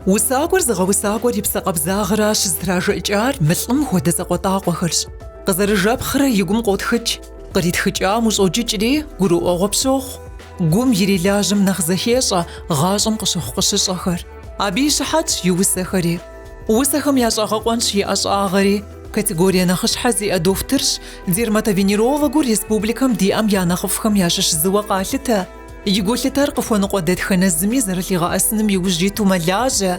Усакӏуэр зыгъэусакӏуэр и псэ къабзагъэращ зытражыӏыкӏар мы лӏым хуэдэ закъуэтӏакъуэхэрщ. Къызэрыжэпхърэ и гум къотхыкӏ, къритхыкӏам ущӏоджыкӏри, гурыӏуэгъуэ пщохъу. Гум ирилажьэм нэхъ зэхещӏэ гъащӏэм къыщыхъу-къыщыщӏэхэр. Абы и щыхьэтщ и усэхэри. Усэхэм я щӏэгъэкъуэнщ и ӏэщӏагъэри. Категорие нэхъыщхьэ зиӏэ дохутырщ, дерматовенерологыу республикэм диӏэм я нэхъыфӏхэм ящыщ зыуэ къалъытэ. И гулъытэр къыхуэныкъуэ дэтхэнэ зыми зэрылъигъэӏэсыным иужь иту мэлажьэ.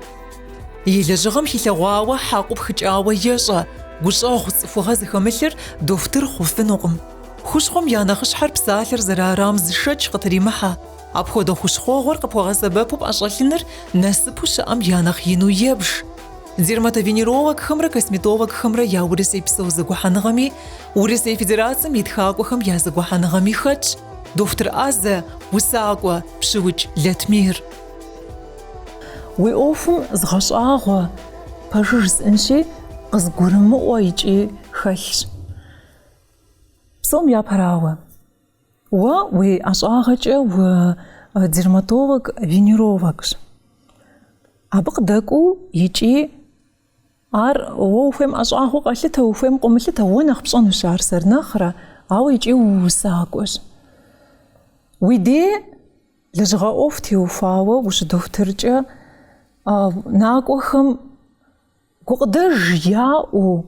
И лэжьыгъэм хилъэгъуауэ хьэкъыу пхыкӏауэ ещӏэ, гущӏэгъу цӏыхугъэ зыхэмылъыр дохутыр хъуфынукъым. Хущхъуэм я нэхъыщхьэр псалъэр зэрыарам зы шэч къытримыхьэ. Апхуэдэ хущхъуэгъуэр къыпхуэгъэсэбэпу пӏэщӏэлъыныр насыпу щыӏэм я нэхъ ину ебж. Дерматовенерологхэмрэ косметологхэмрэ я Урысейпсо зэгухьэныгъэми, Урысей Федерацэм и тхакӏуэхэм я зэгухьэныгъэми хэтщ дохутыр ӏэзэ, усакӏуэ Пщыукӏ Латмир. Уи ӏуэхум згъэщӏагъуэ, пэжыр жысӏэнщи, къызгурымыӏуэ икӏи хэлъщ. Псом япэрауэ, уэ уи ӏэщӏагъэкӏэ у-дерматолог-венерологщ. Абы къыдэкӏуэу икӏи ар уэ ухуейм ӏэщӏагъэу къэлъытэ, ухуейм къыумылъытэ, уэ нэхъ пщӏэнущ ар сэр нэхърэ, ауэ икӏи уусакӏуэщ. Уи дей лэжьыгъэ ӏуэху теухуауэ ущыдохутыркӏэ накӏуэхэм Гукъыдэж яӏэу,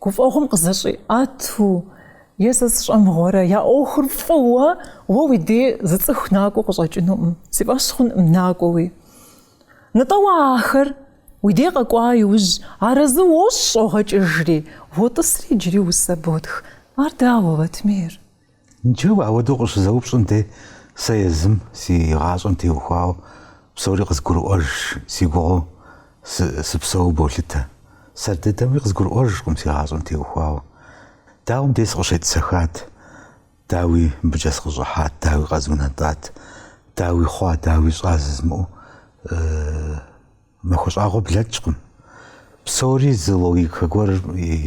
гуфӏэгъуэм къызэщӏиӏэту, е сэ сщӏэ мыгъуэрэ, я ӏуэхур фӏыуэ, уэ уи дей зы цӏыху накӏуэу къыщӏэкӏынукъым, си фӏэщ хъункъым накӏуэуи. Нтӏэ уэ ахэр уи дей къэкӏуа иужь, арэзы уощӏ щӏогъэкӏыжри, уотӏысри иджыри усэ ботх. Ар дауэ, Латмир? Иджы ауэдэу къыщызэупщӏым де сэ езым си гъащӏэм теухуауэ псори къызгурыӏуэж си гугъэу сыпсэу болъытэ. Сэр дыдэми къызгурыӏуэжкъым си гъащӏэм теухуауэ. Дауэ мыбдей сыкъыщетӏысэхат, дауи мыбыкӏэ сыкъыщӏыхьат, дауи къэзунэтӏат, дауи хъуа, дауи щӏа жызмыӏэу Махуэ щӏагъуэ блэкӏкъым. Псори зы логикэ гуэр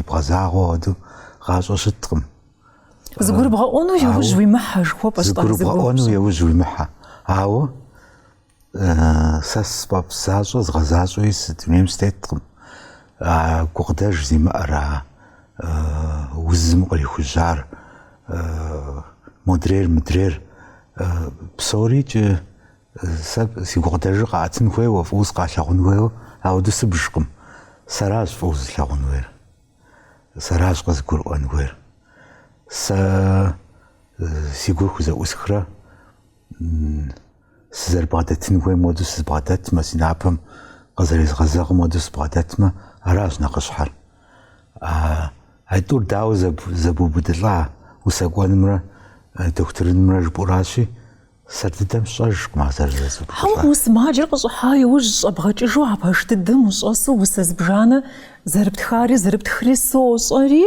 ибгъэзагъэу ауэдэу гъащӏэ щыткъым. Зыгурыбгъэӏуэну иужь уимыхьэ, жыхуэпӏэщ. Зыгурыбгъэӏуэну иужь уимыхьэ. Ауэ сэ сфӏэфӏ защӏэ згъэзащӏэуи дунейм сытеткъым. А гукъыдэж зимыӏэр, а узым кърихужьар, модрейр, мыдрейр, псорикӏ Сэ си гукъыдэжыр къаӏэтын хуейуэ, фӏыуэ сыкъалъагъун хуейуэ, ауэдэу сыбжкъым. Сэращ фӏыуэ зылъагъун хуейр. Сэращ къызыгурыӏуэн хуейр. Сэ си гур хузэӏусхрэ сызэрыбгъэдэтын хуейм хуэдэу сызбгъэдэтмэ, си напэм къызэрезгъэзэгъым хуэдэу сыбгъэдэтмэ, аращ нэхъыщхьэр. А тӏур дауэ зэбубыдылӏа усакӏуэнымрэ дохутырынымрэ жыпӏуращи, Сэр дыдэм сщӏэжкъым ар зэрызэзубыдылӏар. Хьэуэ, уи сымаджэр къыщӏыхьа иужь щӏэбгъэкӏыжу а пэш дыдэм ущӏэсу усэ зыбжанэ зэрыптхари зэрыптхри сощӏэри,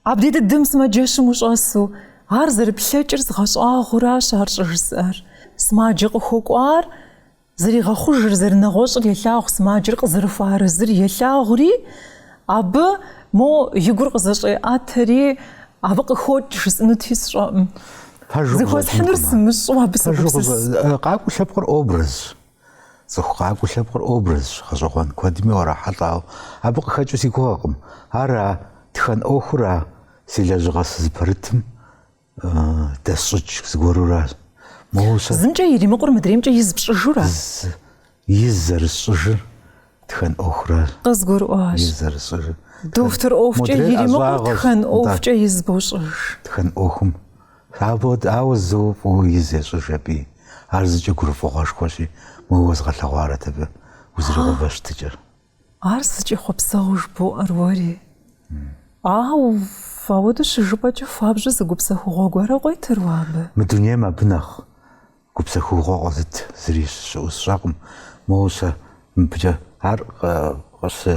абдей дыдэм сымаджэщым ущӏэсу, ар зэрыплъэкӏыр згъэщӏагъуэращ ар щӏыжысӏэр. Сымаджэ къыхуэкӏуар Зэригъэхъужыр, зэрынэгъуэщӏыр елъагъу, сымаджэр къызэрыхуэарэзыр елъагъури, абы мо и гур къызэщӏеӏэтэри, абы къыхокӏ жысӏэнути сщӏэӏым. Пэжу Зыхуэсхьынур къыщӏэкӏынкъым ар. сымыщӏэу абы Пэжу согупсыс. къыщӏэ- Къакӏуэ лъэпкъыр образщ. Цӏыху къакӏуэ лъэпкъыр образщ, гъэщӏэгъуэн куэдми уарахьэлӏауэ. Абы къыхэкӏыу си гугъэкъым. Ар а тхэн ӏуэхур а си лэжьыгъэ сызыпэрытым Дэсщӏыкӏ зыгуэруращ. Моуэ сэ. Зымкӏэ иримыкъур мыдреймкӏэ из пщӏыжура? Из зэрысщӏыжыр тхэн ӏуэхуращ. Къызгурыӏуащ. Из зэрысщӏыжыр. Дохутыр ӏуэхукӏэ Модрейр иримыкъур ӏэщӏагъэщ. тхэн Нтӏэ. ӏуэхукӏэ из бощӏыж. Тхэн ӏуэхум. Ауэ зэуэ фӏыуэ из ещӏыж абыи. Ар зыкӏэ гурыфӏыгъуэшхуэщи, моуэ згъэлъэгъуарэт абы узэригъэувэ щытыкӏэр. Ар зыкӏи хъуэпсэгъуэу жыбоӏэр уэри. Ауэ ауэдэу щыжыпӏэкӏэ хуабжьу зы гупсэхугъуэ гуэрэ къуетыр уэ абы. Мы дунейм абы нэхъ гупсэхугъуэ къозыт зыри щыӏэу сщӏэкъым. Моуэ сэ мыбыкӏэ ар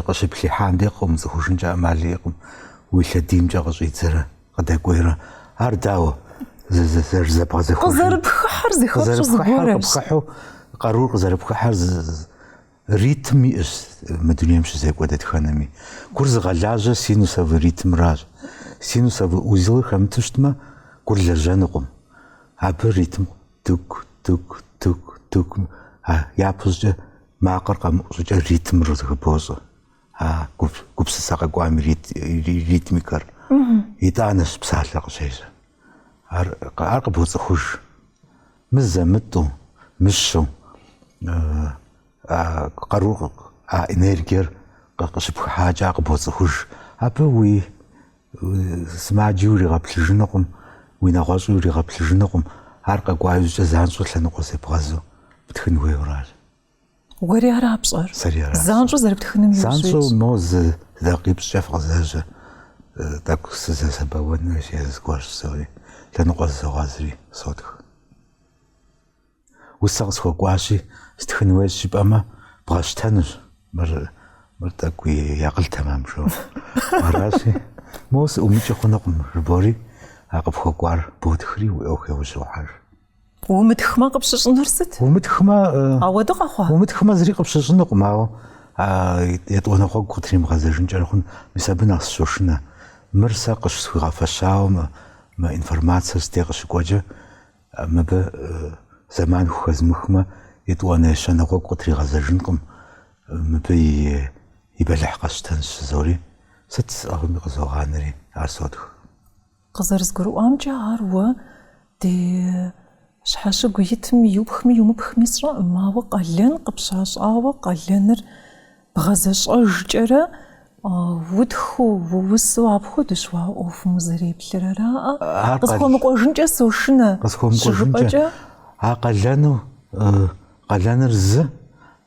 къыщыплъихьам дей къыумыцӏыхужынкӏэ ӏэмал иӏэкъым, уи лъэдиймкӏэ къыщӏидзэрэ къыдэкӏуейрэ. Ар дауэ зэрызэбгъэзэхуэжын? Къызэрыпхыхьэр зыхэпщӏу Къызэрыпхыхьэр зыгуэрэщ. къыпхыхьу, къарур къызэрыпхыхьэр Ритм иӏэщ мы дунейм щызекӏуэ дэтхэнэми. Гур зыгъэлажьэр синусовый ритмращ. Синусовый узелыр хэмыту щытмэ, гур лэжьэнукъым. Абы ритм дыку, дыку, дыку, дыку, а япэщӏыкӏэ. Макъыр къэмыӏу щӏыкӏэ ритмыр зыхыбощӏэ. А гупсысэ къэкӏуам и ритмикэр. Итӏанэщ псалъэр къыщежьэр. Ар, ар къыбоцӏыхуж. Мызэ-мытӏэу, мыщэу, а къарур, а энергиер къыщыпхыхьакӏэ ар къыбоцӏыхуж. Абы уи сымаджи уригъэплъыжынукъым, уи нэгъуэщӏи уригъэплъыжынукъым. Ар къэкӏуа иужькӏэ занщӏэу лъэныкъуэ зебгъэзу птхын хуейуэращ. Уэри ара пщӏэр? Сэри ара. Занщӏэу зэрыптхыным иужь Занщӏэу мо зы дакъикъипщӏкӏэ фыкъызэжьэ, тӏэкӏу сызэсэбэуэн хуейщ е зыгуэрщ жызори, лъэныкъуэ зызогъэзри сотх. Усэ къысхуэкӏуащи, стхын хуейщ жыпӏэмэ, бгъэщтэнущ, мыр, мыр тӏэкӏу и акъыл тэмэм жо. Аращи, моуэ сыӏумыкӏи хъунукъым жыбори, а къыпхуэкӏуар ботхри уи ӏуэху яужь уохьэж. Умытхмэ къыпщыщӏынур сыт? Умытхмэ, Ауэду къэхъуа? Умытхмэ зыри къыпщыщӏынукъым, ауэ етӏуанэ гъуэгу къытримыгъэзэжынкӏэрэ хъун, мис абы нэхъ сыщошынэ. Мыр сэ къыщысхуигъэфэщауэ мы, мы информацэр си дей къыщыкӏуэкӏэ, мыбы зэман хухэзмыхмэ, етӏуанэ ещанэ гъуэгу къытригъэзэжынкъым, мыбы и, и бэлыхь къэсщтэнщ жызори, сыт сӏыгъми къызогъанэри, ар сотх. Къызэрызгурыӏуамкӏэ, ар уэ ди щхьэщыгу итым иупхми иумыпхми сщӏэкъым, ауэ къалэн къыпщащӏауэ къалэныр бгъэзэщӏэжкӏэрэ утхыу, уусэу апхуэдэщ уэ а ӏуэхум узэреплъыр, араӏэ? Ар къал- Къысхуэмыкӏуэжынкӏэ сошынэ Къысхуэмыкӏуэжынкӏэ. щыжыпӏэкӏэ. А къалэну, къалэныр зы,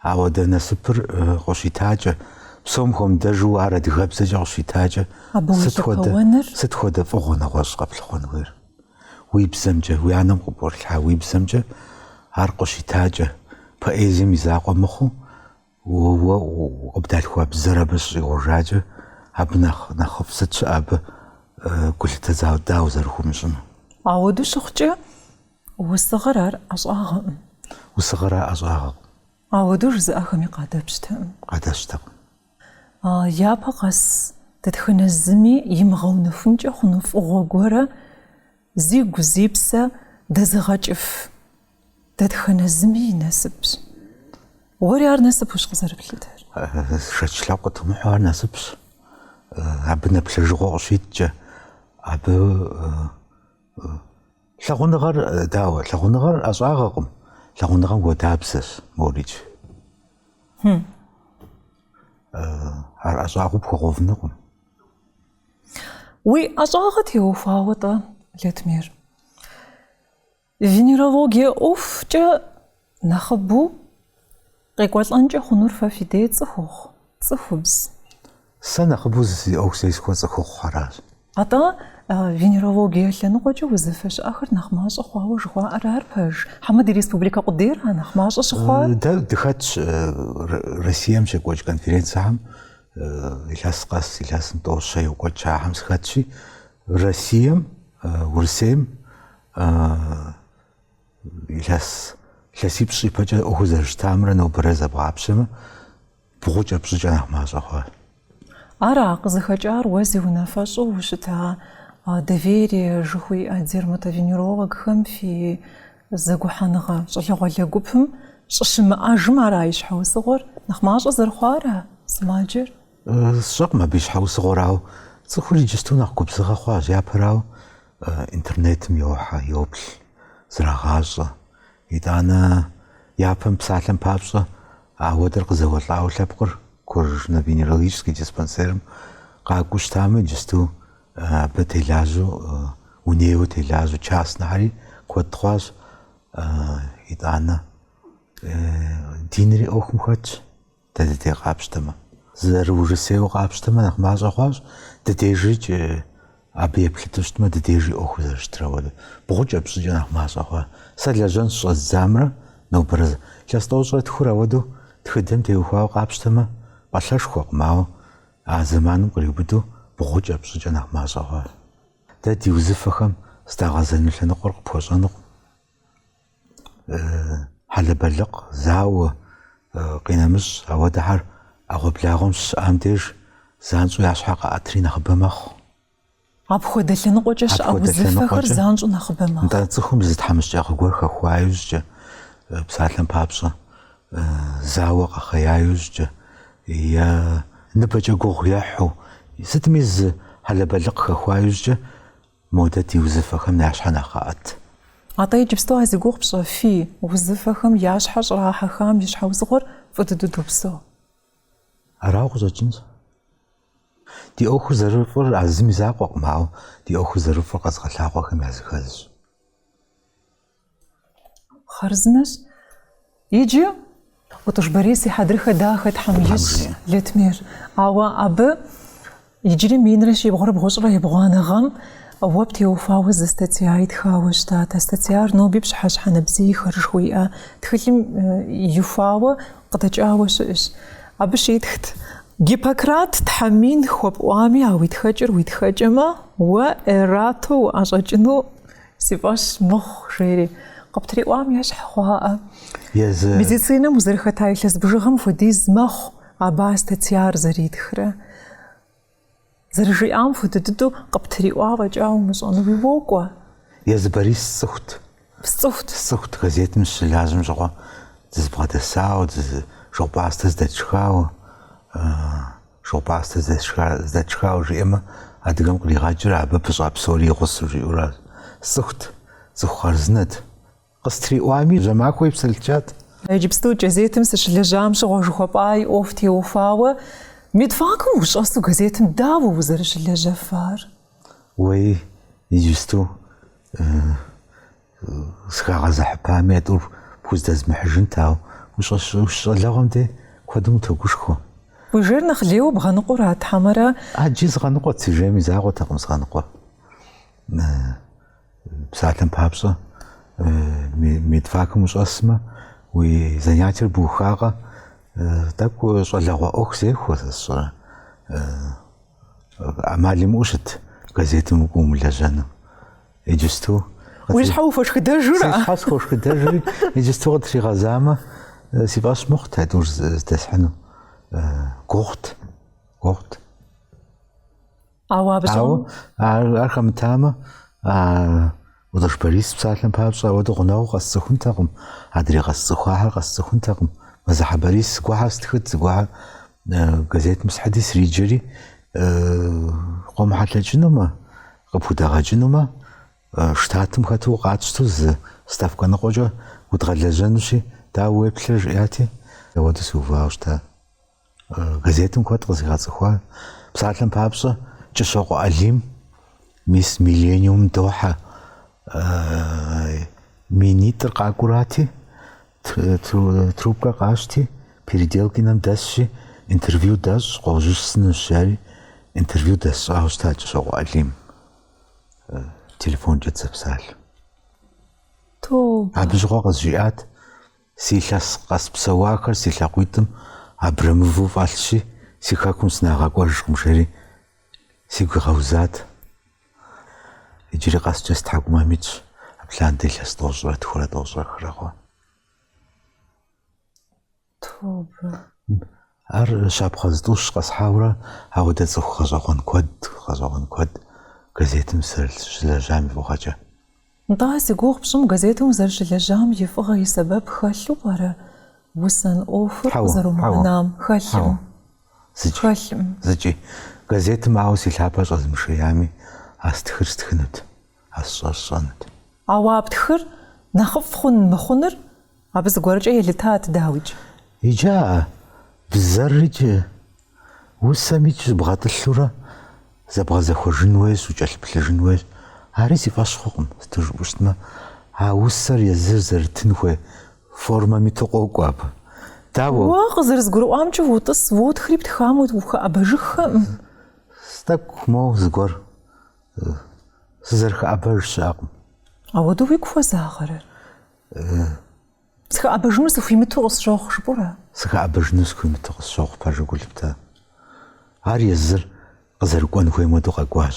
ауэдэ насыпыр къыщитакӏэ, псом хуэмыдэжу ар адыгэбзэкӏэ къыщитакӏэ, Абы сыт хуэдэ, уелъэпэуэныр? сыт хуэдэ фӏыгъуэ нэгъуэщӏ къэплъыхъуэн хуейр? Уи бзэмкӏэ, уи анэм къыпӏурылъхьа уи бзэмкӏэ ар къыщитакӏэ, поэзием и закъуэ мыхъуу, Уэ укъыбдалъхуа бзэр абы щыщӏигъужакӏэ, абы нэхъ нэхъыфӏ сыт щыӏэ абы гулъытэ дауэ зэрыхуумыщӏыну? Ауэдэу щыхъукӏэ, усыгъэр ар ӏэщӏагъэкъым. Усыгъэр ар ӏэщӏагъэкъым. Ауэдэу жызыӏэхэми къадэпщтэкъым. Къадэсщтэкъым. Япэ къэс дэтхэнэ зыми имыгъэунэхункӏэ хъуну фӏыгъуэ гуэрэ зигу зи псэ дэзыгъэкӏыф дэтхэнэ зыми и насыпщ. Уэри ар насыпущ къызэрыплъытэр. Шэч лъэпкъ къытумыхьэу ар насыпщ. Абы нэплъэжыгъуэ къыщиткӏэ, абы лъагъуныгъэр дауэ? Лъагъуныгъэр ӏэщӏагъэкъым, лъагъуныгъэм хуэдабзэщ морикӏ. Ар ӏэщӏагъэу пхуэгъэувынукъым. Уи ӏэщӏагъэ теухуауэ-тӏэ, Латмир? Венерологие ӏуэхукӏэ нэхъыбэу къекӏуэлӏэнкӏэ хъунур фэ фи дей цӏыхухъу, цӏыхубз. Сэ нэхъыбэу зи ӏуэху зесхуэр цӏыхухъухэращ. Атӏэ, венерологие лъэныкъуэкӏэ узыфэ щыӏэхэр нэхъ мащӏэ хъуауэ жыхуаӏэр ар пэж? Хьэмэ ди республикэ къудейра нэхъ мащӏэ щыхъуар? Дэ дыхэтщ Россием щекӏуэкӏ конференцэхэм илъэс къэс, илъэсым тӏэу-щэ йокӏуэкӏ ахэм сыхэтщи, Россием, Урысейм Илъэс, илъэсипщӏ ипэкӏэ ӏуэхур зэрыщытамрэ нобэрэ зэбгъапщэмэ, бгъукӏэ пщӏыкӏэ нэхъ мащӏэ хъуащ. Ара къызыхэкӏар уэ зи унафэщӏу ущыта Доверие жыхуиӏэ дерматовенерологхэм фи зэгухьэныгъэ щӏалэгъуалэ гупым щӏыщымыӏэжым ара и щхьэусыгъуэр? Нэхъ мащӏэ зэрыхъуара сымаджэр? Сщӏэкъым абы и щхьэусыгъуэр, ауэ цӏыхур иджысту нэхъ губзыгъэ хъуащ. Япэрауэ, интернетым йохьэ, йоплъ, зрагъащӏэ. Итӏанэ, япэм псалъэм папщӏэ, ауэдэр къызэуэлӏауэ лъэпкъыр кожно-венерологический диспансерым къакӏуэу щытамэ, иджысту абы телажьэу, унейуэ телажьэу частнэхэри куэд хъуащ. Итӏанэ, динри ӏуэхум хэтщ. Дэ дыдей къапщтэмэ. Зэры-Урысейуэ къапщтэмэ, нэхъ мащӏэ хъуащ. Ди дежикӏ абы еплъыту щытмэ, ди дежи ӏуэхур зэрыщытыр ауэдэ. Бгъукӏэ, пщӏыкӏэ нэхъ мащӏэ хъуа. Сэ лэжьэн щыщӏэздзамрэ нобэрэ илъэс тӏощӏрэ тхур ауэдэу тхыдэм теухуауэ къапщтэмэ, пӏалъэшхуэкъым, ауэ а зэманым къриубыдэу бгъукӏэ, пщӏыкӏэ нэхъ мащӏэ хъуащ. Дэ ди узыфэхэм здагъэзэну лъэныкъуэр къыпхуэщӏэнукъым. Хьэлэбэлыкъ, зауэ, къинэмыщӏ, ауэдэхэр ӏэгъуэблагъуэм щыщыӏам деж занщӏэу я щхьэ къаӏэтри нэхъыбэ мэхъу. Апхуэдэ лъэныкъуэкӏэ щыӏэ Апхуэдэ узыфэхэр лъэныкъуэкӏэ. занщӏэу нэхъыбэ мэхъу. Нтӏэ, цӏыхум зы тхьэмыщкӏагъэ гуэр хэхуа иужькӏэ, псалъэм папщӏэ. зауэ къэхъея иужькӏэ, е ныбэкӏэ гугъу ехьу, сытми зы хьэлэбэлыкъ хэхуа иужькӏэ, модэ ди узыфэхэм я щхьэ нэхъ къаӏэт. Атӏэ иджыпсту а зи гугъу пщӏы фи узыфэхэм я щхьэ щӏрахьэхам и щхьэусыгъуэр фӏы дыдэу допсэу. Арауэ къыщӏэкӏынщ. Ди ӏуэхур зэрыфӏыр а зым и закъуэкъым, ауэ ди ӏуэхур зэрыфӏыр къэзыгъэлъагъуэхэм языхэзщ. Хъарзынэщ. Иджы ӏутӏыж Борис и хьэдрыхэ дахэ Тхьэм ищӏ, Латмир. Ауэ абы иджыри минрэ щибгъурэ бгъущӏрэ ебгъуанэ гъэм уэ птеухуауэ зы статья итхауэ щытат. А статьяр ноби Пщыхьэщхьэ нэбзийхэр жыхуиӏэ тхылъым ихуауэ къыдэкӏауэ щыӏэщ. Абы щитхт, Гиппократ тхьэ мин хуэпӏуами, а уи тхэкӏэр уи тхэкӏэмэ, уэ Эрато уӏэщӏэкӏыну Си фӏэщ мыхъу, жери. Къыптриӏуам ещхь хъуаӏэ. Езы. Медицинэм узэрыхэта илъэс бжыгъэм хуэдиз мэхъу абы а статьяр зэритхрэ. Зэрыжиӏам хуэдэ дыдэу къыптриӏуа фӏэкӏа умыщӏэнуи уокӏуэ. Езы Борис сцӏыхут. Сцӏыхут. Сцӏыхут газетым сыщылажьэм щыгъуэ дызыбгъэдэсауэ, шыгъупӏастэ зэдэтшхауэ. Шыгъупӏастэ зэдэтшхауэ жиӏэмэ, адыгэм къригъэкӏыр абы пыщӏа псори и гъусэу жиӏэуращ. Сцӏыхут, цӏыху хъарзынэт. Къыстриӏуами, жьэмахуэ ипсэлъыкӏат. Иджыпсту газетым сыщылэжьам щыгъуэ жыхуэпӏа и ӏуэху теухуауэ, медфакым ущӏэсу газетым дауэ узэрыщылэжьэфар? Уей, иджыпсту Сыхагъэзыхьыпами, а тӏур пхуздэзмыхьыжынт, ауэ ущыщӏалэгъуэм де куэдым утогушхуэ. Уи жейр нэхъ лейуэ бгъэныкъуэрат, хьэмэрэ? Ӏэджи згъэныкъуэт, си жейм и закъуэтэкъым згъэныкъуэр. Псалъэм папщӏэ, медфакым ущӏэсмэ, уи занятиер бухакъэ, тӏэкӏу щӏалэгъуэ ӏуэху зехуэ, сэ сщӏэрэ. ӏэмал имыӏэу щыт газетым укӏуэу умылэжьэну. Иджысту. Уи щхьэ ухуэшхыдэжурэ? Си щхьэ схуошхыдэжри, иджысту къытригъэзамэ, си фӏэщ мыхъут а тӏур здэсхьыну. Гугъут, гугъут. Ауэ абы Ауэ ар хэмытамэ, ӏутӏыж Борис псалъэм папщӏэ ауэдэу гъунэгъуу къэсцӏыхунтэкъым, адрей къэсцӏыхуахэр къэсцӏыхунтэкъым. Мэзыхьэ Борис зыгуэрхэр стхыт, зыгуэрхэр газетым схьыти сриджэри, къомыхьэлъэкӏынумэ, Къыпхудэгъэкӏынумэ, штатым хэту укъатщтэу зы ставкэ ныкъуэкӏэ удгъэлэжьэнущи, дауэ уеплърэ жиӏати, ауэдэу сыувауэ щыта. Газетым куэд къызигъэцӏыхуа. Псалъэм папщӏэ, Кӏыщокъуэ Алим, мис миллениумым дохьэ, минитӏыр къакӏуэрати, Трубкэ къащти, Переделкинэм дэсщи, интервью дэщӏ, къожьысынущ, жари, интервью дэсщӏауэ щыта Кӏыщокъуэ Алим. Телефонкӏэ дызэпсалъэу. Тобэ. Абы щыгъуэ къызжиӏат, си илъэс къэспсэуахэр си лъакъуитӏым абрэмывэу фӏэлъщи, си хэкум сынагъэкӏуэжкъым, жери сигу игъэузат. Иджыри къэскӏэ си тхьэкӏумэм итщ, абы лъандэ илъэс тӏощӏрэ тхурэ тӏощӏрэ хырэ хъуа. Тобэ. Ар щапхъэ зытӏущ къэсхьаурэ, ауэдэ цӏыху гъэщӏэгъуэн куэд, гъэщӏэгъуэн куэд газетым сызэрыщылэжьам и фӏыгъэкӏэ. Нтӏэ, зи гугъу пщӏым газетым узэрыщылэжьам и фӏыгъэ и сэбэп хэлъу пӏэрэ усэн ӏуэхур Хьэуэ, хьэуэ, къызэрумыгъэнам? Хэлъым. хьэуэ. Зыкӏи. Хэлъым. Зыкӏи. Газетым ауэ си лъапэ щӏэзмышеями, а стхыр стхынут, а сщӏэр сщӏэнут. Ауэ а птхыр нэхъыфӏ хъун мыхъуныр абы зыгуэркӏэ елытат, дауикӏ. Иджы а бзэрикӏ Усэмикӏ бгъэтӏылъурэ зэбгъэзэхуэжын хуейщ, укӏэлъыплъыжын хуейщ. Ари си фӏэщ хъукъым, сыту жыпӏэу щытмэ, а усэр езыр зэрытын хуей формэм иту къокӏуэ абы. Дауэ? Уэ къызэрызгурыӏуамкӏэ, уотӏыс, уотхри птхам ухэӏэбэжыххэкъым. Тӏэкӏу моуэ зыгуэр сызэрыхэӏэбэж щыӏэкъым. Ауэдэу уигу хуэзагъэрэ? Сыхэӏэбэжыну сыхуимыту къысщохъу, жыпӏэурэ? Сыхэӏэбэжыну сыхуимыту къысщохъу, пэжу гу лъыптэ. Ар езыр къызэрыкӏуэн хуейм хуэдэу къэкӏуащ.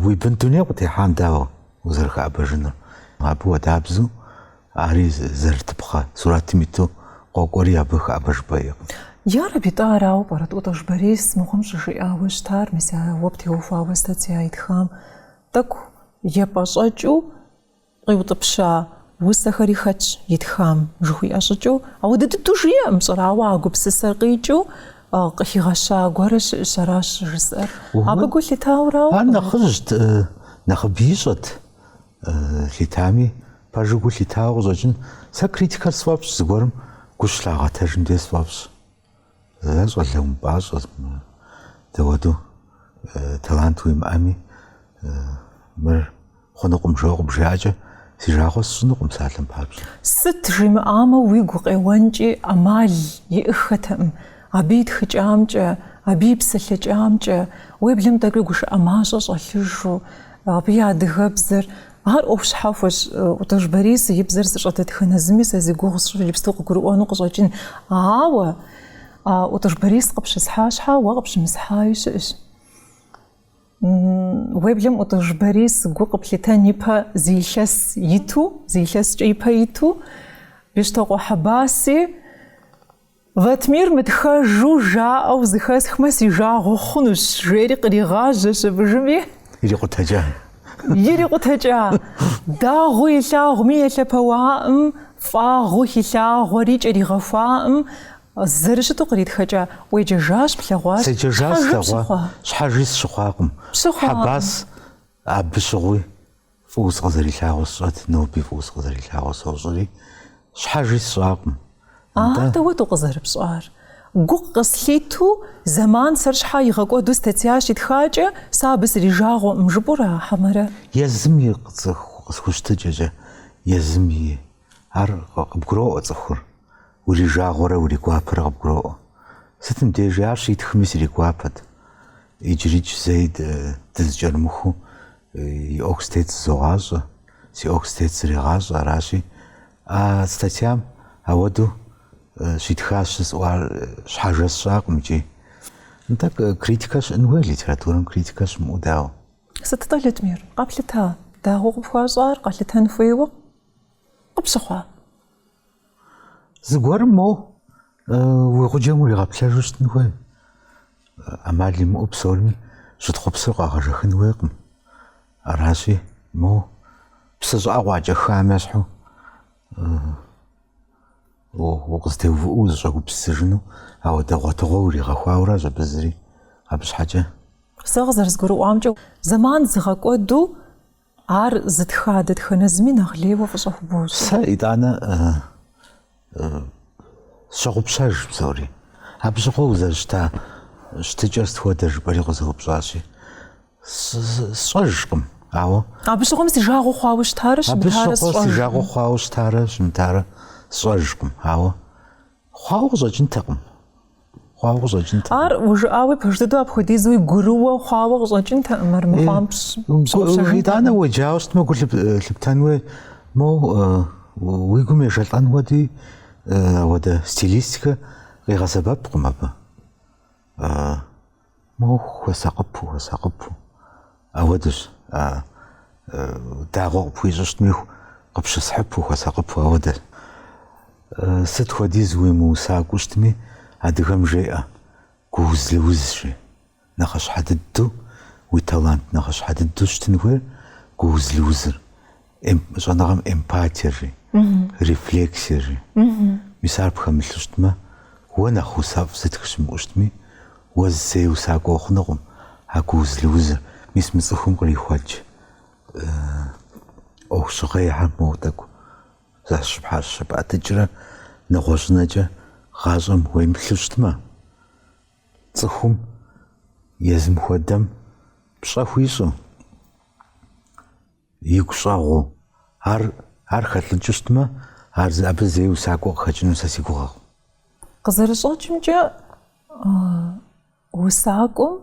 Уи бын дуней къытехьам дауэ узэрыхэӏэбэжынур? Абы хуэдабзэу ари зэрытыпхъэ сурэтым иту къокӏуэри абы хэӏэбэжыпӏэ иӏэкъым. Ярэби-тӏэ арауэ пӏэрэт ӏутӏыж Борис мыгъуэм щӏыжиӏауэ щытар, мис а уэ птеухуауэ статья итхам тӏэкӏу епӏэщӏэкӏыу Къиутӏыпща усэхэри хэтщ итхам жыхуиӏэ щӏыкӏэу, ауэдэ дыдэу жиӏэкъым пщӏэрэ, ауэ а гупсысэр къикӏыу къыхигъэща гуэрэ щыӏэщ, аращ жысӏэр. Абы гу лъитауэрауэ? Ар нэхъыжьт, нэхъыби ищӏэт лъитами, пэжу гу лъитауэ къыщӏэкӏын. Сэ критикэр сфӏэфӏщ, зыгуэрым гу щылъагъэтэжым де сфӏэфӏщ. Зэ щӏалэ умыпӏащӏэ, дауэдэу талант уимыӏэми, мыр хъунукъым жэуэ къыбжаӏэкӏэ, си жагъуэ сщӏынукъым псалъэм папщӏэ. Сыт жимыӏамэ, уигу къеуэнкӏи ӏэмал иӏыххэтэкъым. Абы и тхыкӏамкӏэ, абы и псэлъэкӏамкӏэ, уеблэм тӏэкӏуи гушыӏэ мащӏэ щӏэлъыжу, абы и адыгэбзэр. Ар ӏуэху щхьэхуэщ. ӏутӏыж Борис и бзэр зыщӏэ дэтхэнэ зыми сэ зи гугъу сщӏыр иджыпсту къыгурыӏуэну къыщӏэкӏын. Ауэ ӏутӏыж Борис къыпщысхьа щхьа, уэ къыпщымысхьаи щыӏэщ. Уеблэм ӏутӏыж Борис гу къыплъитэн ипэ зы илъэс иту, зы илъэскӏэ ипэ иту, Бещтокъуэ Хьэбаси Латмир мытхэжу жаӏэу зыхэсхмэ, си жагъуэ хъунущ, жери къригъажьэщ абыжми. Ирикъутэкӏа. Ирикъутэкӏа. Дагъуэу илъагъуми елъэпэуаӏым, фӏагъыу хилъагъуэри кӏэригъэхуаӏым, зэрыщыту къритхэкӏа. Уеджэжащ, плъэгъуащ. Седжэжащ, Щхьэжи слъэгъуа. пщыхъуа? Щхьэжи сщыхъуакъым. Пщыхъуакъым. Хьэбас абы щыгъуи Фӏыуэ сыкъызэрилъагъуу сщӏэт, ноби фӏыуэ сыкъызэрилъагъуу сощӏэри, щхьэжи сщӏакъым. Ар дауэт укъызэрыпщӏар? Гу къыслъиту зэман сэр щхьа игъэкӏуэду статья щитхакӏэ, сэ абы срижагъуэкъым жыпӏэура хьэмэрэ? Езым и цӏыху къысхущытыкӏэкӏэ, езым и ар къыбгуроӏуэ цӏыхур, урижагъуэрэ уригуапэрэ къыбгуроӏуэ. Сытым дежи ар щитхми сригуапэт, иджырикӏ зэи дызэкӏэрымыхуу И ӏуэху зытет зызогъащӏэ, си ӏуэху зытет зрегъащӏэ, аращи, а статьям ауэдэу щитхащ жысӏэу ар щхьэжэ сщӏакъым икӏи. Нтӏэ, критикэ щыӏэн хуей, литературэм критикэ щымыӏэу дауэ? Сыт-тӏэ, Латмир, къэплъыта, дагъуэ къыпхуащӏар къэлъытэн хуейуэ къыпщыхъуа? Зыгуэрым моуэ уи гъуджэм уригъэплъэжу щытын хуей. ӏэмал имыӏэу псорми щытхъупсыр къагъэжэхын хуейкъым. Аращи, моуэ псы щӏыӏэ къуакӏэхам ещхьу укъызэтеувыӏэу узыщӏэгупсысыжыну ауэдэ гъуэтыгъуэ уригъэхуауэрэщ абы зыри абы щхьэкӏэ. Сэ къызэрызгурыӏуамкӏэ, зэман зыгъэкӏуэду Ар зытха дэтхэнэ зыми нэхъ лейуэ фӏыщӏэ хубощӏ. Сэ итӏанэ сщогъупщэж псори. Абы щыгъуэ узэрыщыта щытыкӏэр сыт хуэдэ жыпӏэри къызэупщӏащи, сщӏэжкъым, ауэ. Абы щыгъуэм си жагъуэ хъуауэ щытарэ Абы щымытарэ щыгъуэ си сщӏэжкъым. жагъуэ хъуауэ щытарэ щымытарэ сщӏэжкъым, ауэ Хъуауэ къыщӏэкӏынтэкъым. Хъуауэ къыщӏэкӏынтэкъым. Ар ужыӏауи пэж дыдэу апхуэдизуи гурыуэ хъуауэ къыщӏэкӏынтэкъым, армыхъуам пщыгъупщэжынтэкъым. Итӏанэ уеджауэ щытмэ, гу лъыптэн хуей, моуэ уи гум ежэлӏэн хуэди ауэдэ стилистикэ къигъэсэбэпкъым абы. Моуэ хуэсакъыпу, хуэсакъыпу. Ауэдэщ дагъуэ къыпхуищӏу щытми, къыпщысхьыпу, хуэсакъыпу ауэдэ. Сыт хуэдиз уимыусакӏуэу щытми, адыгэм жеӏэ, гууз-лыуз жи. Нэхъыщхьэ дыдэу, уи талант нэхъыщхьэ дыдэу щытын хуейр гууз-лыузыр. Щӏэныгъэм эмпатия жи, рефлексия жи. Мис ар пхэмылъу щытмэ, уэ нэхъ усэфӏ зытх щымыӏэу щытми, уэ зэи усакӏуэ ухъунукъым а гууз-лыузыр. Мис мы цӏыхум кърихуэкӏ ӏуэху жьгъейхэр моуэ тӏэкӏу защхьэщыпӏэтыкӏрэ нэгъуэщӏынэкӏэ гъащӏэм уемыплъу щытмэ, цӏыхум езым хуэдэм пщӏэ хуищӏу, Игу щӏэгъуу, ар ар хэлӏыкӏыу щытмэ, ар абы зэи усакӏуэ къыхэкӏыну сэ си гугъэкъым. Къызэрыщӏэкӏымкӏэ, усакӏуэм,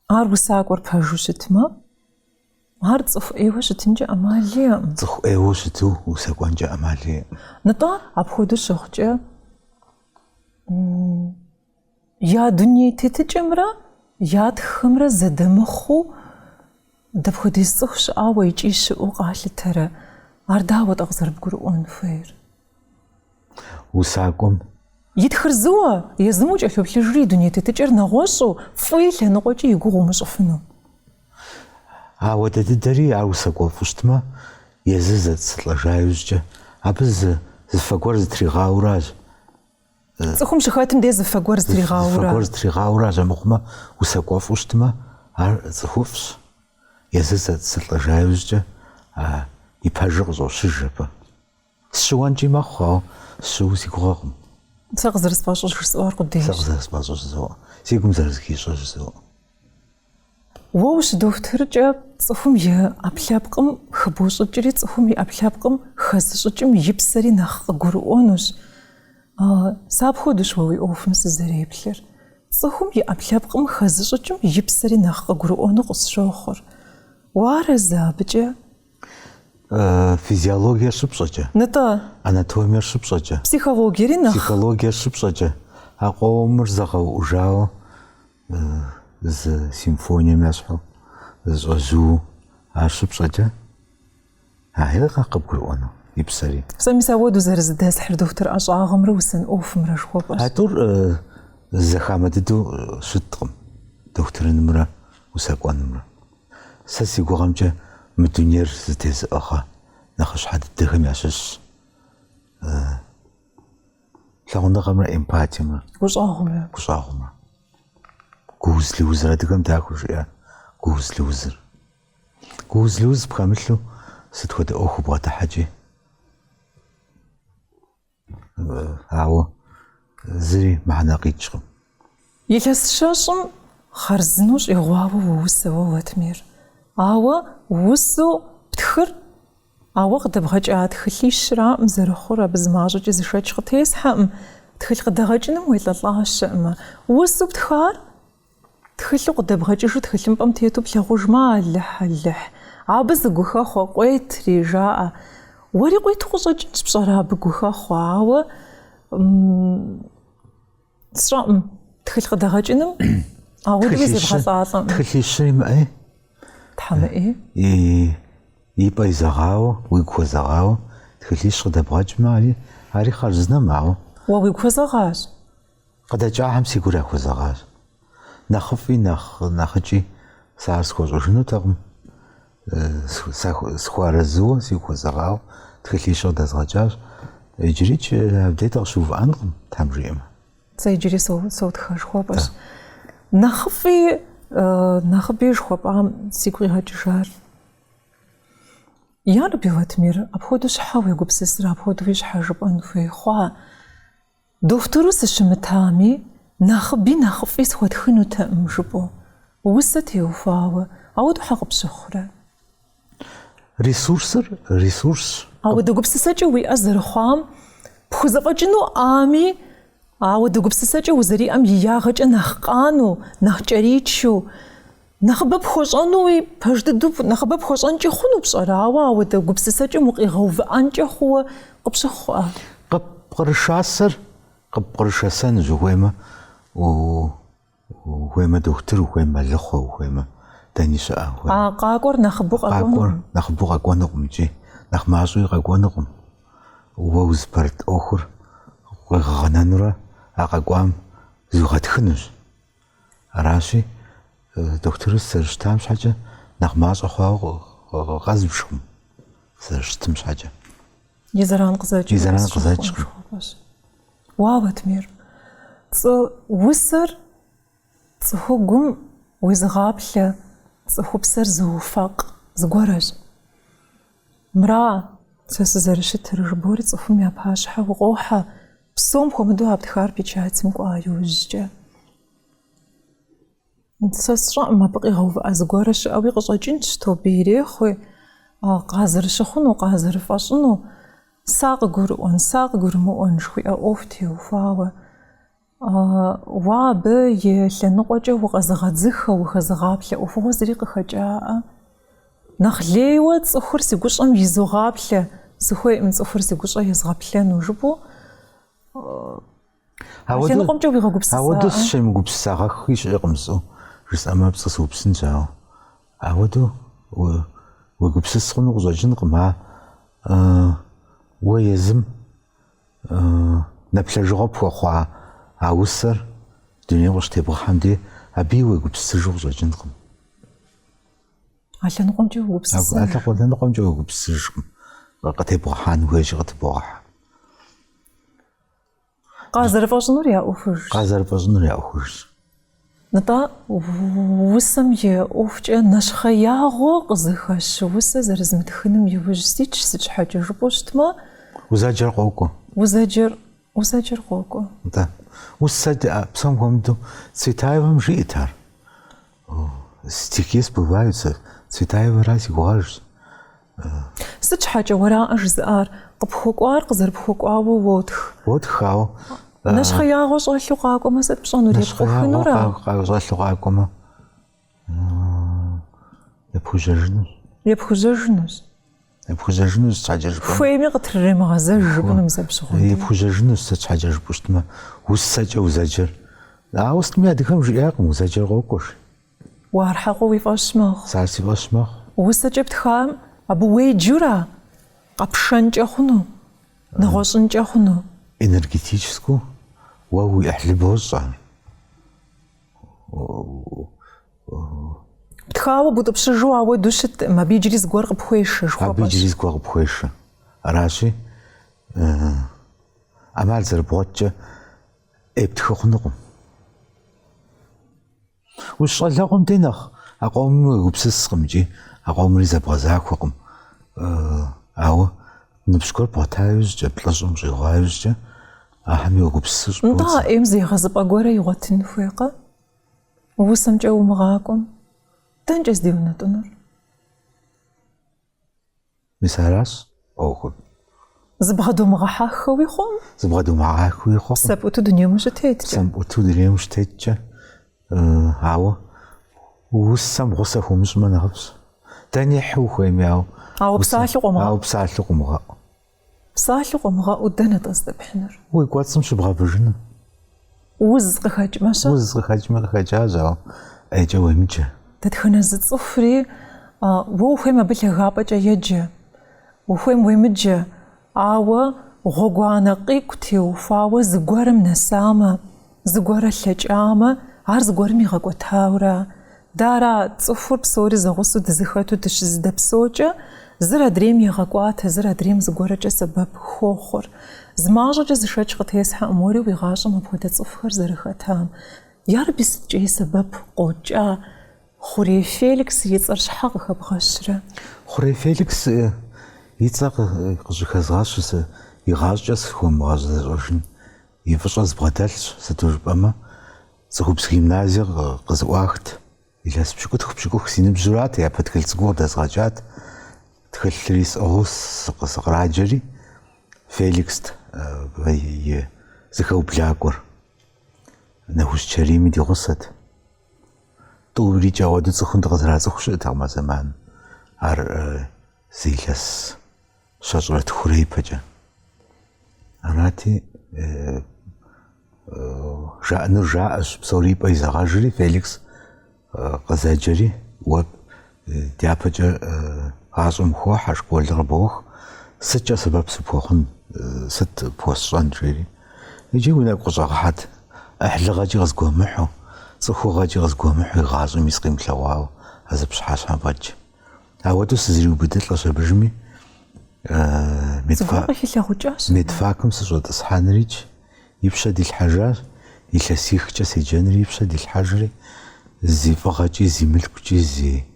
ар усакӏуэр пэжу щытмэ, ар цӏыху ӏейуэ щытынкӏэ ӏэмал иӏэкъым. Цӏыху ӏейуэ щыту усэкӏуэнкӏэ ӏэмал иӏэкъым. Нтӏэ, апхуэдэу щыхъукӏэ, Я дуней тетыкӏэмрэ ятххэмрэ зэдэмыхъуу дапхуэдиз цӏыху щыӏауэ икӏи щыӏэу къалъытэрэ? Ар дауэ-тӏэ къызэрыбгурыӏуэн хуейр? Усакӏуэм. Итхыр зыуэ, езым укӏэлъоплъыжри и дуней тетыкӏэр нэгъуэщӏу, фӏы и лъэныкъуэкӏи и гугъу умыщӏыфыну. Ауэдэ дыдэри ар усакӏуэфӏу щытмэ. Езыр зэтӏысылӏэжа иужькӏэ, абы зы зы фэ гуэр зытригъауэращ. Цӏыхум щыхэтым де зы фэ гуэр Зы фэ зытригъауэра? гуэр зытригъауэращ, амыхъумэ усакӏуэфӏу щытмэ, ар цӏыхуфӏщ. Езыр зэтӏысылӏэжа иужькӏэ, а и пэжыр къыщӏощыж абы. Сщыуэнкӏи мэхъу, ауэ сщыуэу си гугъэкъым. Сэ къызэрысфӏэщӏыр жысӏэу аркъудейщ. Сэ къызэрысфӏэщӏыр жызоӏэ. Си гум зэрызыхищӏэр жызоӏэ. Уэ ущыдохутыркӏэ цӏыхум и ӏэпкълъэпкъым хыбощӏыкӏри, цӏыхум и ӏэпкълъэпкъым хэзыщӏыкӏым и псэри нэхъ къыгурыӏуэнущ. Сэ апхуэдэущ уэ уи ӏуэхум сызэреплъыр. Цӏыхум и ӏэпкълъэпкъым хэзыщӏыкӏым и псэри нэхъ къыгурыӏуэну къысщохъур. Уарэзы абыкӏэ? Физиологиер щыпщӏэкӏэ. Нытӏэ. Анатомиер щыпщӏэкӏэ. Психологиери нэхъ. Психологиер щыпщӏэкӏэ. А къомыр зэгъэуӏужауэ зы симфонием ещхьу зэщӏэжьыуэу ар щыпщӏэкӏэ, ахьейкъэ къыбгурыӏуэну и псэри. Сэ мис ауэдэу зэрызэдэсхьыр дохутыр ӏэщӏагъэмрэ усэн ӏуэхумрэ жыхуэпӏэщ. А тӏур зэхамэ дыдэу щыткъым, дохутырынымрэ усакӏуэнымрэ. Сэ си гугъэмкӏэ мы дунейр зэтезыӏыгъэ нэхъыщхьэ дыдэхэм ящыщщ лъагъуныгъэмрэ эмпатиемрэ. Гущӏэгъумрэ. Гущӏэгъумрэ. Гууз-лыузыр адыгэм дахэу жиӏа гууз-лыузыр. Гууз-лыуз пхэмылъу сыт хуэдэ ӏуэху убгъэдыхьэкӏи, ауэ зыри мыхьэнэ къикӏкъым. Илъэс щэщӏым хъарзынэу щӏигъуауэ уоусэ уэ, Латмир. Ауэ усэу птхыр Ауэ къыдэбгъэкӏа тхылъищракъым зэрыхъур, абы зы мащӏэкӏи зы шэч къытесхьэкъым. Тхылъ къыдэгъэкӏыным уелӏэлӏащэӏымэ. Усэу птхар тхылъу къыдэбгъэкӏыжу тхылъымпӏэм тету плъагъужмэ, алыхь-алыхь, абы зы гухэхъуэ къуетри, жаӏэ. Уэри къуиту къыщӏэкӏынщ пщӏэрэ абы гухэхъуэ, ауэ Сщӏэкъым, тхылъ къыдэгъэкӏыным ауэдэуи зебгъэлӏалӏэм. Тхылъищри мыӏей. Тхьэ мыӏей. И и пӏэ изэгъауэ, уигу хуэзэгъауэ, тхылъищ къыдэбгъэкӏмэ, ари ари хъарзынэм, ауэ. Уэ уигу хуэзэгъащ. Къыдэкӏахэм си гур яхуэзэгъащ. Нэхъыфӏи нэхъ нэхъыкӏи сэ ар схуэщӏыжынутэкъым. Схуэарэзыуэ, сигу хуэзэгъауэ тхылъищ къыдэзгъэкӏащ. Иджырикӏ абдей дыкъыщыувыӏэнкъым, Тхьэм жиӏэмэ. Сэ иджыри сотхэ жыхуэпӏэщ. Нэхъыфӏи, нэхъыби жыхуэпӏам сигу къигъэкӏыжар. Ярэби, Латмир, апхуэдэу щхьэ уегупсысрэ, апхуэдэуи щхьэ жыпӏэн хуей хъуа? Дохутыру сыщымытами, нэхъыби нэхъыфӏи схуэтхынутэкъым жыпӏэу, усэ теухуауэ, ауэдэу хьэ къыпщыхъурэ? Ресурсыр ресурсщ. Ауэдэ гупсысэкӏэ уиӏэ зэрыхъуам пхузэфӏэкӏынуӏами, ауэдэ гупсысэкӏэ узэриӏэм и ягъэкӏэ нэхъ къанэу, нэхъ кӏэричу, Нэхъыбэ пхуэщӏэнуи, пэж дыдэу нэхъыбэ пхуэщӏэнкӏи хъуну пщӏэрэ, ауэ ауэдэ гупсысэкӏэм укъигъэувыӏэнкӏэ хъууэ къыпщыхъуӏэ? Къыппкърышасэр къыппкърышэсэнущ, ухуеймэ, ухуеймэ дохутыр, ухуеймэ мэлыхъуэ, ухуеймэ дэни щыӏэ, ухуеймэ. А къакӏуэр нэхъыбэу Къакӏуэр къэкӏуэнукъым. нэхъыбэу къэкӏуэнукъым икӏи нэхъ мащӏэуи къэкӏуэнукъым. Уэ узыпэрыт ӏуэхур къуегъэгъэнэнурэ а къэкӏуам зуигъэтхынущ. Аращи, дохутыру сызэрыщытам щхьэкӏэ нэхъ мащӏэ хъуауэ къэзбжкъым, зэрыщытым щхьэкӏэ. И зэран къызэкӏкъым. И зэран къызэкӏкъым. Уа, Латмир, цӏы усэр цӏыхугум уезыгъаплъэ цӏыхупсэр зыуфэкъ зыгуэрэщ. Мыра сэ сызэрыщытыр жыбори цӏыхум я пащхьэ укъохьэ, псом хуэмыдэу а птхар печатым кӏуа иужькӏэ. Сэ сщӏэкъым, абы къигъэувыӏэ зыгуэрэ щыӏэуи къыщӏэкӏынщ, тоби ирехъуи, къазэрыщыхъуну, къазэрыфӏэщӏыну, са къыгурыӏуэн, са къыгурымыӏуэн жыхуиӏэ ӏуэху теухуауэ. Уэ абы и лъэныкъуэкӏэ укъэзыгъэдзыхэ, ухэзыгъаплъэ ӏуэхугъуэ зыри къыхэкӏаӏэ. Нэхъ лейуэ цӏыхур си гущӏэм изогъаплъэ, сыхуейкъым цӏыхур си гущӏэ езгъэплъэну жыпӏэу а лъэныкъуэмкӏэ уигъэгупсысаӏэ? Ауэдэу сыщемыгупсысагъэххи щыӏэкъым жысӏэу, жысӏэмэ пцӏы сыупсынщ, ауэ ауэдэу уегупсыс хъуну къыщӏэкӏынкъым, а уэ езым Нэплъэжыгъуэ пхуэхъуа а усэр дунейм къыщытебгъэхьэм де абыи уегупсысыжу къыщӏэкӏынкъым. А лъэныкъуэмкӏэ уегупсысэж? А лъэныкъуэмкӏэ уегупсысыжкъым. къытебгъэхьэн хуейщи, къытыбогъэхьэ. Къазэрыфӏэщӏынур я ӏуэхужщ. Къазэрыфӏэщӏынур я ӏуэхужщ. Нтӏэ, усэм и ӏуэхукӏэ нэщхъеягъуэ къызыхэщ усэ зэрызмытхыным иужь ситщ, сыт щхьэкӏэ жыпӏэу щытмэ. Узэджэр къокӏуэ. Узэджэр, узэджэр къокӏуэ. Нтӏэ, усэ псом хуэмыдэу Цветаевэм жиӏэт ар. Стихи сбываются, Цветаевэра си гугъэжщ. Сыт щхьэкӏэ уэраӏэ жызыӏар? Къыпхуэкӏуар къызэрыпхуэкӏуауэ уотх. Уотх, ауэ. Нэщхъеягъуэ щӏэлъу къакӏуэмэ, сыт пщӏэнур? Епкъухынура? Нэщхъеягъуэ щӏэлъу къакӏуэмэ, епхужьэжынущ. Епхужьэжынущ. Епхужьэжынущ, сыт щхьэкӏэ жыпӏэмэ. Хуейми къытрыремыгъэзэж жыпӏэну мис абы щыгъуэ. Епхужьэжынущ, сыт щхьэкӏэ жыпӏэу щытмэ, усэкӏэ узэджэр. Ауэ сытми адыгэм жиӏакъым, узэджэр къокӏуэ, жи. Уэ ар хьэкъыу уи фӏэщ мэхъу. Сэ ар си фӏэщ мэхъу. Усэкӏэ птхам абы уеджэура къэпшэнкӏэ хъуну, нэгъуэщӏынкӏэ хъуну? Энергетическэу уэ уи ӏыхьлы бощӏ ар. Птхауэ бутӏыпщыжу ауэдэу щыткъым, абы иджыри зыгуэр къыпхуешэ жыхуэпӏэщ. Абы иджыри зыгуэр къыпхуешэ. Аращи, ӏэмал зэрыбгъуэткӏэ ӏей птхы хъунукъым. Ущыщӏалэгъуэм дей нэхъ а къомым уегупсыскъым икӏи а къомри зэбгъэзахуэкъым. Ауэ ныбжь гуэр бгъуэта иужькӏэ, плӏыщӏым щӏигъуа иужькӏэ, ахэми уегупсысу щӏыбодзэ. Нтӏэ, а ӏейм зы егъэзыпӏэ гуэрэ игъуэтын хуейкъэ? Усэмкӏэ умыгъакӏуэм, дэнкӏэ здиунэтӏынур? Мис аращ ӏуэхур. Зыбгъэдумыгъэхьэххэуи хъуӏым? Зыбгъэдумыгъэхьэххэуи хъуӏым. Псэ пӏуту дунейм ущытеткӏэ. Псэ пӏуту дунейм ущытеткӏэ, ауэ усэм гъусэ хуумыщӏмэ нэхъыфӏщ. Дэни хьы ухуейми, ауэ. Ауэ псалъэу къомыгъэӏу. Ауэ псалъэу къомыгъэӏу. Псалъэу къомыгъэӏуу дэнэ-тӏэ здэпхьынур? Уи кӏуэцӏым щыбгъэвыжыну. Уз къыхэкӏмэ-щэ? Уз къыхэкӏмэ къыхэкӏащ, ауэ ӏейкӏэ уемыджэ. Дэтхэнэ зы цӏыхури уэ ухуейм абы лъагапӏэкӏэ еджэ, ухуейм уемыджэ, ауэ гъуэгуанэ къикӏу теухуауэ зыгуэрым нэсамэ, зыгуэрэ лъэкӏамэ, ар зыгуэрым игъэкӏуэтауэра? Дэ ара цӏыхур псори зэгъусэу дызэхэту дыщызэдэпсэукӏэ, зыр адрейм егъэкӏуатэ, зыр адрейм зыгуэрэкӏэ сэбэп хуохъур. Зы мащӏэкӏэ зы шэч къытесхьэкъым уэри уи гъащӏэм апхуэдэ цӏыхухэр зэрыхэтам. Ярэби сыткӏэ и сэбэп къокӏа Хъурей Феликс и цӏэр щхьэ къыхэбгъэщрэ? Хъурей Феликс и цӏэ къыщӏыхэзгъэщыр сэ игъащӏэкӏэ схуэмыгъэзэщӏэжын и фӏыщӏэ збгъэдэлъщ, сыту жыпӏэмэ, Цӏыхубз гимназие къызэӏуахт. Илъэс пщыкӏутху-пщыкӏух си ныбжьурат, япэ тхылъ цӏыкӏу къыдэзгъэкӏат. Тхылъри сӏыгъыу сыкъраджэри, Феликст и зэхэублакӏуэр. Нэхущ Чэрими ди гъусэт. Тӏурикӏ ауэдэу цӏыхум дыкъызэрацӏыху щыӏэтэкъым а зэманым. Ар зы илъэс щэщӏрэ тхурэ ипэкӏэ. Арати, жаӏэнур жаӏэщ, псори и пӏэ изэгъэжри, Феликс къызэджэри, уэ дяпэкӏэ гъащӏэм ухохьэ, школыр къыбоух, сыткӏэ сэбэп сыпхуэхъун, сыт пхуэсщӏэн, жери. Иджы уи нэгу къыщӏэгъэхьэт, ӏыхьлыгъэкӏи къызгуэмыхьу, цӏыхугъэкӏи къызгуэмыхьу игъащӏэми сыкъимылъэгъуауэ а зы пщыхьэщхьэм фӏэкӏ. Ауэдэу сызриубыдылӏэщ абыжми, Зыгуэр къыхилъагъукӏащ. Медфакым сыщӏэтӏысхьэнрикӏ и пщэ дилъхьэжащ, илъэсихкӏэ седжэнри и пщэ дилъхьэжри, зи фӏыгъэкӏи, зи мылъкукӏи, зи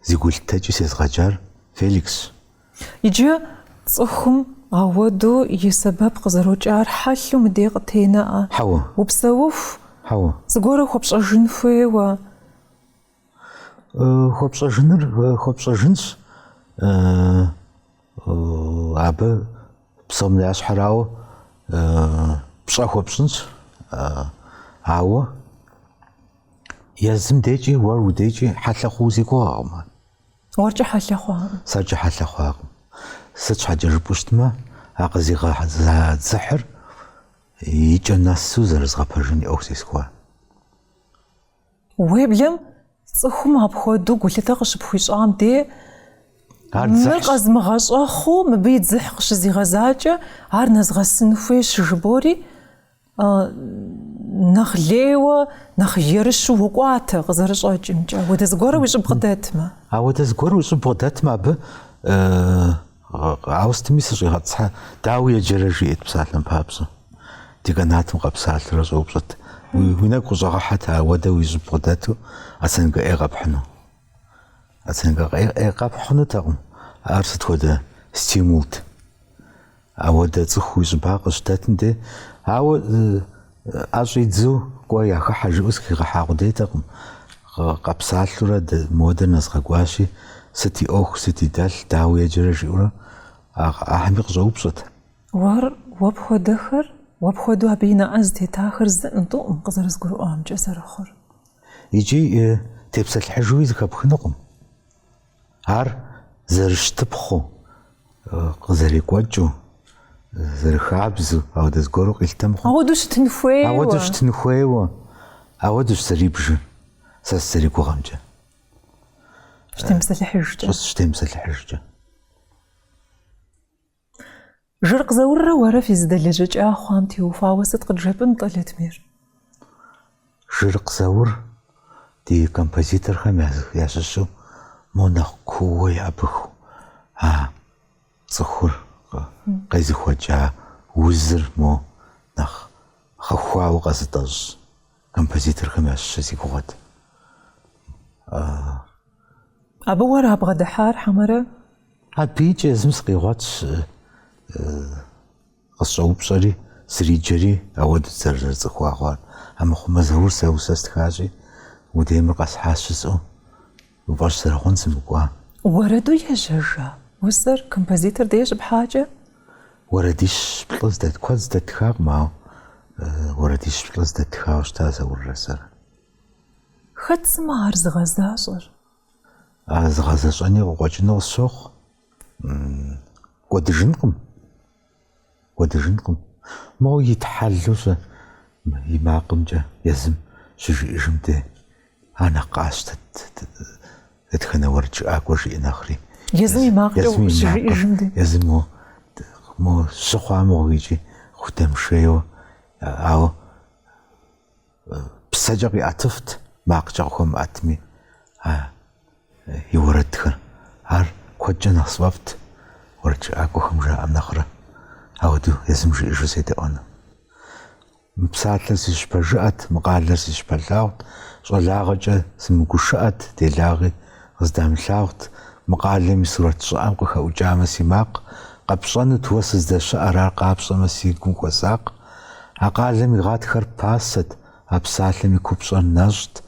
зи гулъытэкӏи сезгъэджар Феликсщ. Иджы цӏыхум ауэдэу и сэбэп къызэрокӏар хьэлъэу мыдей къытенэӏэ. Хьэуэ. Упсэуху. Хьэуэ. Зыгуэрэ хуэпщӏэжын хуейуэ. Хуэпщӏэжыныр хуэпщӏэжынщ. Абы псом ящхьэрауэ пщӏэ хуэпщӏынщ. Ауэ езым декӏи, уэр удекӏи хьэлъэ хъууэ си гугъэкъым ар. Уэркӏэ хьэлъэ хъуакъым. Сэркӏэ хьэлъэ хъуакъым. Сыт щхьэкӏэ жыпӏэу щытмэ, а къызигъэза дзыхьыр и кӏэ нэсу зэрызгъэпэжын и ӏуэху зесхуа. Уеблэм цӏыхум апхуэдэу гулъытэ къыщыпхуищӏам де, Ар мыр дзыхьщ. къэзмыгъэщӏэхъуу мыбы и дзыхь къыщызигъэзакӏэ, ар нэзгъэсын хуейщ жыбори, нэхъ лейуэ, нэхъ ерыщу уокӏуатэ къызэрыщӏэкӏымкӏэ. Ауэдэ зыгуэрэ уи щӏыб къыдэтмэ. Ауэдэ зыгуэр уи щӏыб къыдэтмэ, абы. Ауэ сытми сыщӏигъэтӏысхьэ, дауэ еджэрэ жиӏэт псалъэм папщӏэ. Деканатым къэпсалъэурэ щӏэупщӏэт. Уи нэгу къыщӏэгъэхьэт ауэдэ уи щӏыб къыдэту оценкэ ӏей къэпхьыну. Оценкэ ӏей къэпхь хъунутэкъым. Ар сыт хуэдэ стимулт. Ауэдэ цӏыху уи щӏыбагъ къыщыдэтым де, ауэ ӏэ щӏидзу кӏуэ яхыхьэ жиӏэу сыхигъэхьа къудейтэкъым. Къэпсалъэурэ мыуэдэр нэзгъэкӏуащи, сыт и ӏуэху, сыт и дэлъ, дауэ еджэрэ жиӏэурэ ахэми къыщӏэупщӏэт. Уэр, уэ пхуэдэхэр, уэ пхуэдэу абы и нэӏэ зытетахэр зыӏым, тӏуӏым къызэрызгурыӏуамкӏэ зэрыхъур. Икӏи тепсэлъыхьыжуи зэхэпхынукъым. Ар зэрыщытыпхъэу, къызэрекӏуэкӏыу, зэрыхабзэу, ауэдэ зыгуэру къилъытэ мыхъу. Ауэдэу щытын хуейуэ. Ауэдэу щытын хуейуэ. Ауэдэущ зэрибжыр, сэ сызэригугъэмкӏэ. Щытемыпсэлъыхьыжкӏэ. Щытемыпсэлъыхьыжкӏэ. Жырыкъ Зауррэ уэрэ фи зэдэлэжьэкӏа хъуам теухуауэ сыт къыджепӏэн-тӏэ, Латмир? Жырыкъ Заур ди композиторхэм ящыщу мо нэхъ кууэ еӏэбыхыу а цӏыхур къезыхуэкӏа узыр мо нэхъ гъэхуауэ къэзытӏэщӏ композиторхэм ящыщу си гугъэт. Абы уэра бгъэдыхьар хьэмэрэ? Абыикӏ езым сыкъигъуэтщ, къысщӏэупщӏэри, сриджэри, ауэдэу дызэрызэрыцӏыхуа хъуар. Амыхъумэ Заур сэ усэ стхащи, уи дей мыр къэсхьащ жысӏэу, уи фӏэщ зэрыхъун сымыкӏуа. Уэрэду ежьэжа усэр композитор дей щыпхьакӏэ? Уэрэдищ-плӏы здэт, куэд здэттхакъым, ауэ уэрэдищ-плӏы здэттхауэ щыта Зауррэ сэрэ. Хэт сымэ ар зыгъэзащӏэр? Ар зыгъэзэщӏэни къыкъуэкӏыну къысщохъу. Кӏуэдыжынкъым. Кӏуэдыжынкъым. Моуэ итхьэлэу-щэ и макъымкӏэ езым щыжиӏэжым де ар нэхъ къасщтэт дэтхэнэ уэрэджыӏакӏуэ жиӏэ нэхъри. Езым и макъкӏэ щыжиӏэжым де. Езым мо, мо жьы хъуа мыгъуэ икӏи худэмышейуэ, ауэ Псэкӏэ къиӏэтыфт, макъкӏэ къыхуэмыӏэтми, а и уэрэдхэр. Ар куэдкӏэ нэхъ сфӏэфӏт уэрэджыӏакӏуэхэм жаӏэм нэхърэ, ауэдэу езым жиӏэжу седэӏуэну. Мы псалъэр си щыпэжыӏэт, мы къалэр си щыпэлъагъут, щӏалагъэкӏэ сымыгушыӏэт, делагъи къыздамылъагъут, мы къалэм и сурэт щӏыӏэм къыхэӏукӏамэ си макъ, къэпщӏэнут уэ сыздэщыӏэр, ар къапщӏэмэ си гум хуэсакъ. А къалэм и гъатхэр пасэт, а псалъэм и купщӏэр нэщӏт,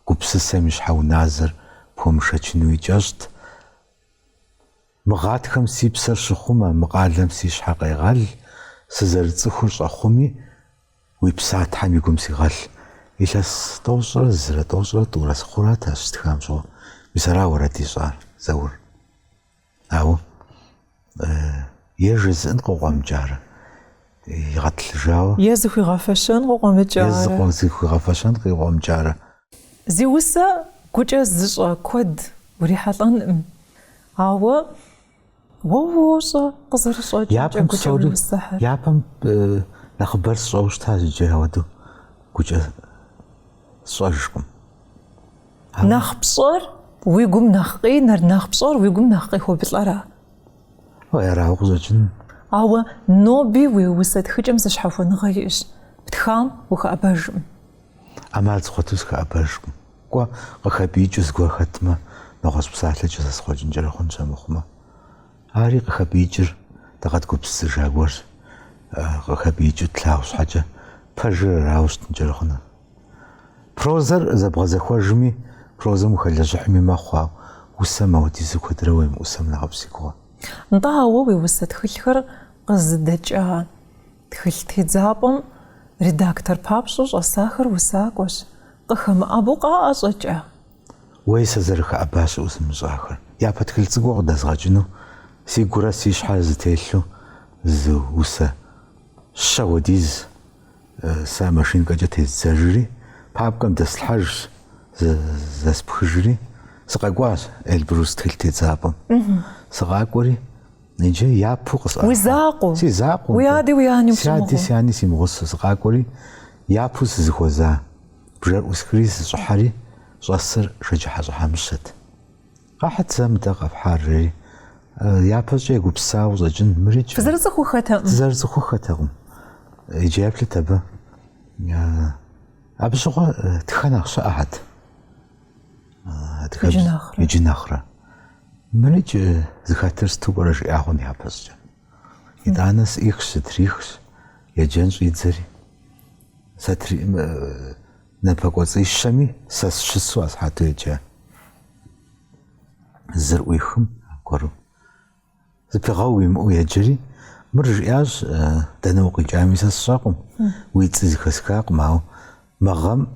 гупсысэм и щхьэуназэр пхуэмышэчынуи кӏэщӏт. Мы гъатхэм си псэр щыхъумэ, мы къалэм си щхьэр къегъэл, сызэрыцӏыхур щӏэхъуми, уи Псатхьэм и гум сигъэлъ. Илъэс тӏощӏрэ зырэ, тӏощӏрэ тӏурэ сыхъурат а щыстхам щыгъуэ. Мис ара уэрэд ищӏар, Заур. Ауэ е жезыӏэн къыкъуэмыкӏарэ, игъэтӏылъыжауэ. Е зыхуигъэфэщэн къыкъуэмыкӏарэ. Е зыхуигъэфэщэн къыкъуэмыкӏарэ. Зи усэ гукӏэ зыщӏэ куэд урихьэлӏэнкъым, ауэ уэ уощӏэ къызэрыщӏэкӏымкӏэ гукӏэ уи усэхэр. Япэм нэхъыбэр сщӏэуэ щытащ, иджы ауэдэу гукӏэ сщӏэжкъым. Нэхъ пщӏэр уи гум нэхъ къинэр, нэхъ пщӏэр уи гум нэхъ къехуэбылӏэра? Ой, арауэ къыщӏэкӏын. Ауэ ноби уи усэ тхыкӏэм зы щхьэхуэныгъэ иӏэщ, птхам ухэӏэбэжкъым. ӏэмал згъуэту сыхэӏэбэжкъым. Кӏуэ, къыхэпӏиикӏыу зыгуэр хэтмэ, нэгъуэщӏ псалъэкӏэ зэсхъуэкӏынкӏэрэ хъунщ амыхъумэ. Ари къыхэпӏиикӏыр дэ къэдгупсысыжа гуэрщ, къыхэпӏиикӏыу тлъагъу щхьэкӏэ, пэжыр арауэ щытынкӏэрэ хъуну. Прозэр зэбгъэзэхуэжми, прозэм ухэлэжьыхьми мэхъу, ауэ усэм ауэдизу куэдрэ уемыӏусэм нэхъыфӏ си гугъэ. Нтӏэ, ауэ уи усэ тхылъхэр къызыдэкӏа тхылъ тедзапӏэм редактор папщӏэу щӏэсахэр усакӏуэщ, къыхэмыӏэбэу къаӏэщӏэкӏа? Уей, сэ зэрыхэӏэба щыӏэу сымыщӏахэр. Япэ тхылъ цӏыкӏур къыдэзгъэкӏыну си гурэ си щхьэр зэтелъу зы усэ щэ хуэдиз Сэ машинкэкӏэ тездзэжри, папкэм дэслъхьэжщ, зэспхыжри, сыкъэкӏуащ Эльбрус тхылъ тедзапӏэм. Сыкъакӏуэри, иджы япэу къысӏэрыхьа. Уи закъуэу? Си закъуэу. Уи ади уи ани Си ади си ани симыгъусэу сыкъакӏуэри, япэу сызыхуэза. Бжэр ӏусхри сыщӏыхьэри, щӏэсыр Шэджыхьэщӏэ Хьэмыщэт. Къэхьыт зэ мыдэ къэфхьар, жери. Япэщӏыкӏэ егупсысауэ къыщӏэкӏын мырикӏ. Фызэрыцӏыхуххэтэкъым. Дызэрыцӏыхуххэтэкъым. Иджы еплъыт абы. Абы щыгъуэ тхэ нэхъ щыӏэхэт. Иджы нэхърэ. Иджы нэхърэ. Мырикӏ зыхэтыр сыту пӏэрэ жиӏа хъун япэщӏыкӏэ. Итӏанэ сӏихщ, зытрихщ, еджэн щӏидзэри. Сатыр напэкӏуэцӏищэми сэ сщысу асыхьэту еджа. Зыр ӏуихым аргуэру. Зэпигъэу имыӏэу еджэри, мыр жиӏащ, дэнэ укъикӏами сэ сщӏэкъым, уи цӏи зэхэсхакъым, ауэ мы гъэм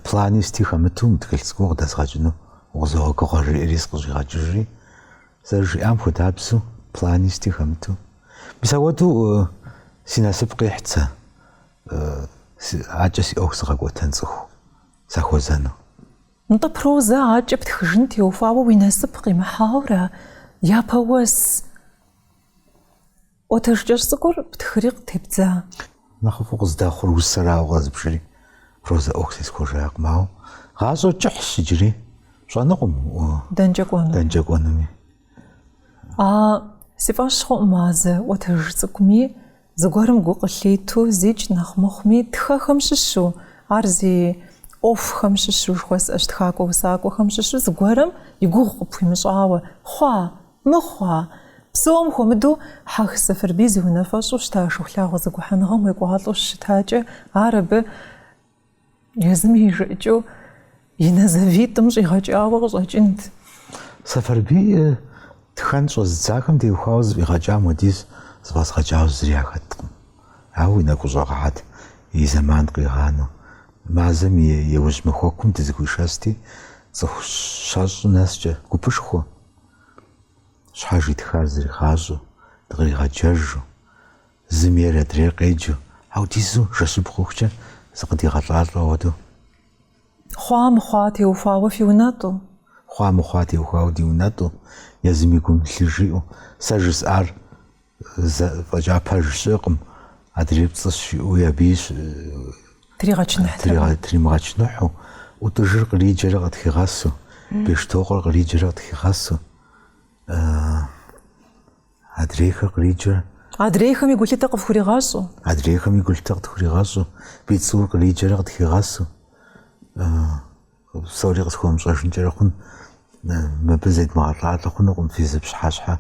плани сыти хэмыту мы тхылъ цӏыкӏур къыдэзгъэкӏыну укъызогъэгугъэ жиӏэри сыкъыщӏигъэкӏыжри, зэрыжиӏам хуэдабзэу плани сыти хэмыту. Мис ауэдэу си насып къихьт сэ акӏэ си ӏуэху зыгъэкӏуэтэн цӏыху сахуэзэну. Нтӏэ прозэ акӏэ птхыжын теухуауэ уи насып къимыхьауэрэ япэ уэс ӏуэтэж кӏэщӏ цӏыкӏур птхыри къытебдза? Нэхъыфӏу къыздэхъур усэрауэ къэзбжри, прозэ ӏуэху зесхуэжакъым, ауэ гъащӏэр кӏыхьщ иджыри, пщӏэнукъым Дэнкӏэ кӏуэну? Дэнкӏэ кӏуэнуми. А си фӏэщ хъуӏым а зы ӏуэтэж цӏыкӏуми Зыгуэрым гу къылъитэу, зикӏ нэхъ мыхъуми, тхэхэм щыщу, ар зи ӏуэхухэм щыщу жыхуэсӏэщ, тхакӏуэ-усакӏуэхэм щыщу зыгуэрым и гугъу къыпхуимыщӏауэ, хъуа, мыхъуа? Псом хуэмыдэу Хьэх Сэфарбий зи унафэщӏу щыта Шыхулъагъуэ зэгухьэныгъэм уекӏуалӏэу щытакӏэ, ар абы Езым и жыӏэкӏэу и нэ зэвитӏым щӏигъэкӏауэ къыщӏэкӏынт. Сэфарбий тхэн щӏэзыдзахэм теухуауэ зэфӏигъэкӏам хуэдиз зэфӏэзгъэкӏауэ зыри яхэткъым. Ауэ уи нэгу къыщӏэгъэхьэт и зэман къигъанэу. Мазэм и иужь махуэкум дызэхуишэсти, цӏыху щэщӏым нэскӏэ гупышхуэ, щхьэж итхар зригъащӏэу, дыкъригъэджэжу. Зым ейр адрейр къеджэу, аудизу жэщыбг хъухукӏэ зыкъыдигъэлӏалӏэу ауэдэу. Хъуа мыхъуа теухуауэ фиунэтӏу? Хъуа мыхъуа теухуауэ диунэтӏу, езым и гум илъыр жиӏэу, сэ жысӏар зэ фӏэкӏа пэж щыӏэкъым, адрейр пцӏыщ жиӏэуи абыи Тригъэчыныхьтэкъым. Тримыгъэчыныхьу, ӏутӏыжыр къриджэрэ къытхигъэсу, Бештокъуэр къриджэрэ къытхигъэсу. Адрейхэр къриджэр. Адрейхэми гулъытэ къыфхуригъэщӏу. Адрейхэми гулъытэ къытхуригъэщӏу, Бицур къриджэрэ къытхигъэсу. Псори къысхуэмыщӏэжынкӏэрэ хъун, мыбы зедмыгъэлӏалӏэ хъунукъым, фи зы пщыхьэщхьэ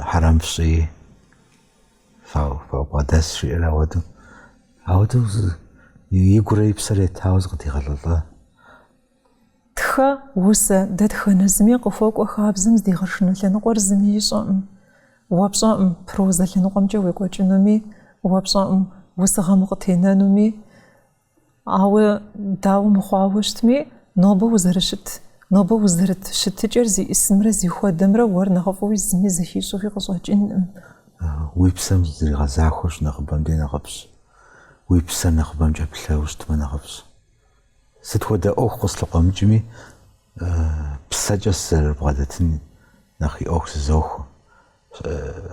хьэрэм фщӏыи, фабгъэдэс, жиӏэрэ ауэдэу. Ауэдэу игурэ и псэр етауэ зыкъыдигъэлӏэлӏа. Тхэ, усэ, дэтхэнэ зыми къыхуэкӏуэ хабзэм здигъэшыну лъэныкъуэр зыми ищӏэӏым. Уэ пщӏэӏым прозэ лъэныкъуэмкӏэ уекӏуэкӏынуми, уэ пщӏэӏым усыгъэм укъытенэнуми. Ауэ дауэ мыхъуауэ щытми, нобэ узэрыщыт, нобэ узэрыт щытыкӏэр зиӏысымрэ зихуэдэмрэ уэр нэхъыфӏуи зыми зыхищӏэуи къыщӏэкӏынкъым. Уи псэм зригъэзахуэщ нэхъыбэм дей нэхъыфӏщ. Уи псэр нэхъыбэмкӏэ плъэуэ щытмэ нэхъыфӏщ. Сыт хуэдэ ӏуэху къыслъыкъуэмыкӏми, псэкӏэ сызэрыбгъэдэтын нэхъ и ӏуэху зызохуэ,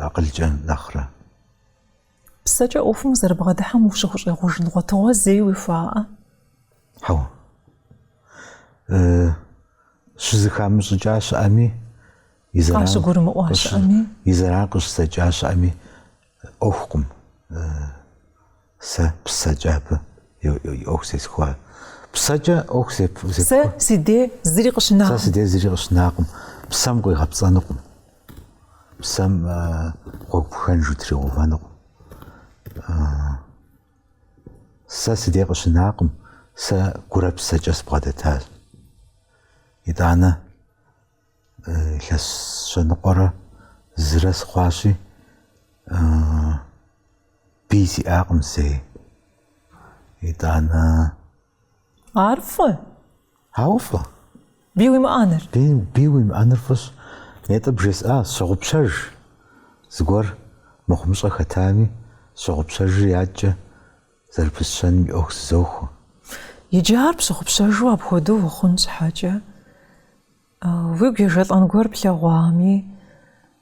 акъылкӏэ нэхърэ. Псэкӏэ ӏуэхум узэрыбгъэдыхьэм ущыхущӏегъуэжын гъуэтыгъуэ зэи уихуаӏэ? Хьэуэ. Щызыхамыщӏыкӏа щыӏэми, и зэран Къащыгурымыӏуа щыӏэми? И зэран къыщызэкӏа щыӏэми, ӏуэхукъым. Сэ псэкӏэ абы и ӏуэху зесхуа. Псэкӏэ ӏуэху зепхуэ. Сэ си дей зыри къыщынакъым. Сэ си дей зыри къыщынакъым. Псэм къуигъэпцӏэнукъым. Псэм гъуэгу пхэнж утригъэувэнукъым. Сэ си дей къыщынакъым, сэ гурэ псэкӏэ сыбгъэдэтащ. Итӏанэ илъэс щэныкъуэрэ зырэ сыхъуащи, Бий сиӏакъым зэи. Итӏанэ. Ар фӏы? Ауэ фӏы. Бий уимыӏэныр? Бий, бий уимыӏэныр фӏыщ. Нетӏэ бжесӏа, сщогъупщэж. Зыгуэр мыхъумыщӏэ хэтами, сщогъупщэжри адэкӏэ зэрыпысщэным и ӏуэху зызохуэ. Иджы ар пщыгъупщэжу апхуэдэу ухъун щхьэкӏэ, уигу ежэлӏэн гуэр плъэгъуами,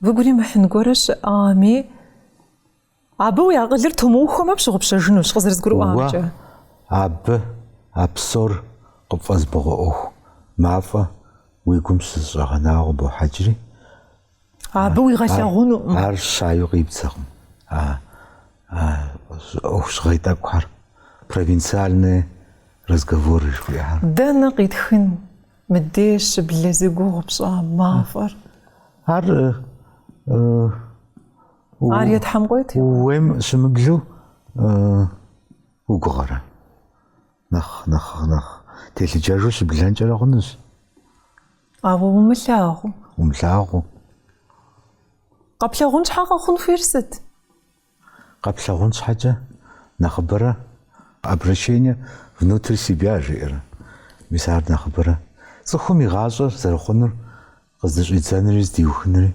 уигу иримыхьын гуэрэ щыӏами, Абы уи акъылыр тумыухуэмэ, пщыгъупщэжынущ, къызэрызгурыӏуамкӏэ. Уэ абы а псор къыпфӏэзмыгъэӏуэху мафӏэ уи гум щызэщӏэгъэнауэ къыбохьэкӏри. Абы уигъэлъагъунукъым. Ар щайу къибдзэкъым. А ӏуэху жьгъей тӏэкӏухэр, провинциальные разговоры жыхуиӏэхэр. Дэнэ къитхын мыдей щыблэ зи гугъу пщӏа мафӏэр? Ар Ар Етхьэмкъуейт? Ууейм щымыблэу угугъэрэ? Нэхъ, нэхъ, нэхъ телъыджэжу щыблэнкӏэрэ хъунущ. Ауэ умылъагъуу. Умылъагъуу. Къэплъагъун щхьэ къэхъун хуейр сыт? Къэплъагъун щхьэкӏэ нэхъыбэрэ обращение внутрь себя жиӏэрэ. Мис ар нэхъыбэрэ. Цӏыхум и гъащӏэр зэрыхъунур къыздыщӏидзэнури здиухынури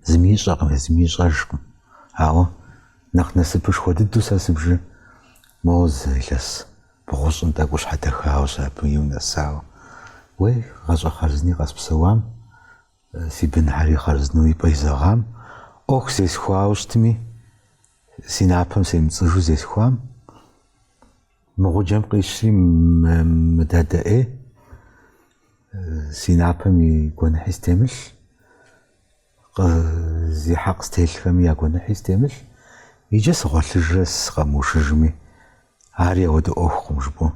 зыми ищӏэкъым, езыми ищӏэжкъым. Ауэ нэхъ насыпышхуэ дыдэу сэ сыбжыр моуэ зы илъэс бгъущӏым тӏэкӏу щхьэдэхауэ щэ абы унэсауэ. Уей, гъащӏэ хъарзыни къэспсэуам, си бынхэри хъарзынэу и пӏэ изэгъам, ӏуэху зесхуауэ щытми, си напэм семыпцӏыжу зесхуам, Мы гъуджэм къищри мы дадэ ӏей, си напэм и гуэныхьи стемылъ, зи хьэкъ стелъхэми я гуэныхьи стемылъ, иджы сыгъуэлъыжрэ сыкъэмыушыжми, ари ауэдэ ӏуэхукъым жыпӏэу,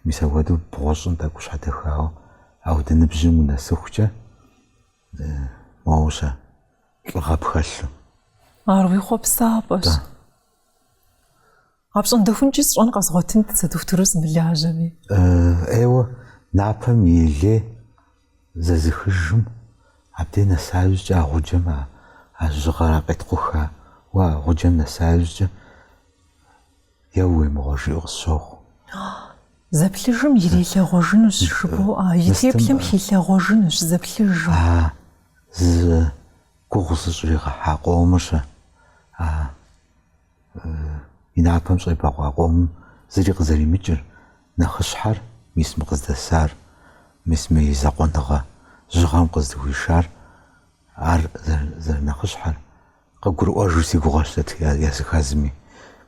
мис апхуэдэу бгъущӏым тӏэкӏу щхьэдэхауэ, ауэдэ ныбжьым унэсыхукӏэ, моуэ-щэ, лӏыгъэ пхэлъу. Ар уи хъуэпсапӏэщ. Апщӏондэхункӏи сщӏэн къэзгъуэтынт сэ дохутыру сымылажьэми. ӏейуэ напэм и лей зэзыхыжым абдей нэса иужькӏэ а гъуджэм а жьыгъэр а къетхъуха уэ а гъуджэм нэса иужькӏэ еуэ мыгъуэ жиӏэу къысщохъу. Зэплъыжым ирилъэгъуэжынущ жыбоӏэ, и теплъэм хилъэгъуэжынущ зэплъыжым. А зы гугъу зыщӏригъэхьа къомыр-щэ? А и напэм щӏебэкъуа къомым зыри къызэримыкӏыр, нэхъыщхьэр мис мы къыздэсар, мис мы и закъуэныгъэ жьыгъэм къыздыхуишар, ар зэрынэхъыщхьэр, къыгурыӏуэжу си гугъэщ сэ языхэзми.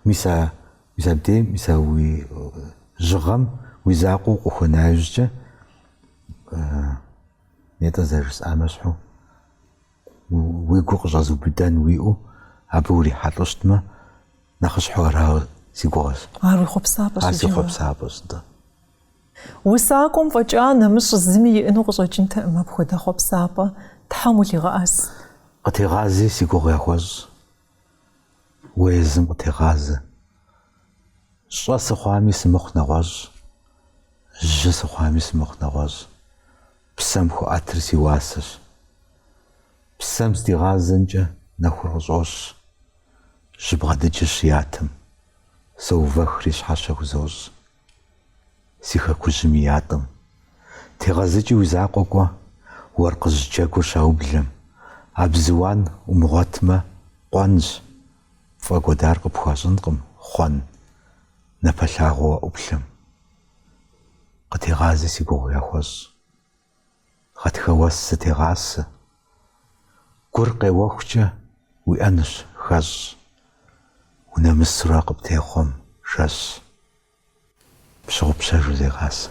Мис а, мис абдей, мис а уи жьыгъэм уи закъуэу укъыхуэна иужькӏэ, нетӏэ зэрыжысӏам ещхьу, уи гур къыщӏэзыубыдэн уиӏэу абы урихьэлӏэу щытмэ, нэхъыщхьэу арауэ си гугъэщ. Ар уи хъуэпсапӏэщ Ар си хъуэпсапӏэщ, нтӏэ. Усакӏуэм фӏэкӏа нэмыщӏ зыми иӏэну къыщӏэкӏынтэкъым апхуэдэ хъуэпсапӏэ. Тхьэм улъигъэӏэс. Къытегъази си гугъу яхуэщӏ. Уэ езым къытегъазэ. Щӏэ сыхъуами сымыхъу нэгъуэщӏ, жьы сыхъуами сымыхъу нэгъуэщӏ. Псэм хуэӏэтыр си уасэщ. Псэм здигъазэмкӏэ нэхур къыщӏощ. Жьыбгъэ дыджыр щыятэм, соувэхри щхьэщэ хузощӏ. Си хэкужьым и ятӏэм. Тегъэзыкӏи уи закъуэ кӏуэ, уэркъыжь джэгур щаублэм. Абзыуан умыгъуэтмэ, къуэнщ, пфӏэкӏуэдар къыпхуащӏынкъым хъуэн, напэлъагъуу уаӏуплъэм. Къытегъази си гугъу яхуэщӏ. Гъатхэ уэс зытегъасэ. Гур къеуэхукӏэ уиӏэнущ хэщӏ. Унэмысурэ къыптехъуэм жэщ. Пщыгъупщэжу зегъасэ.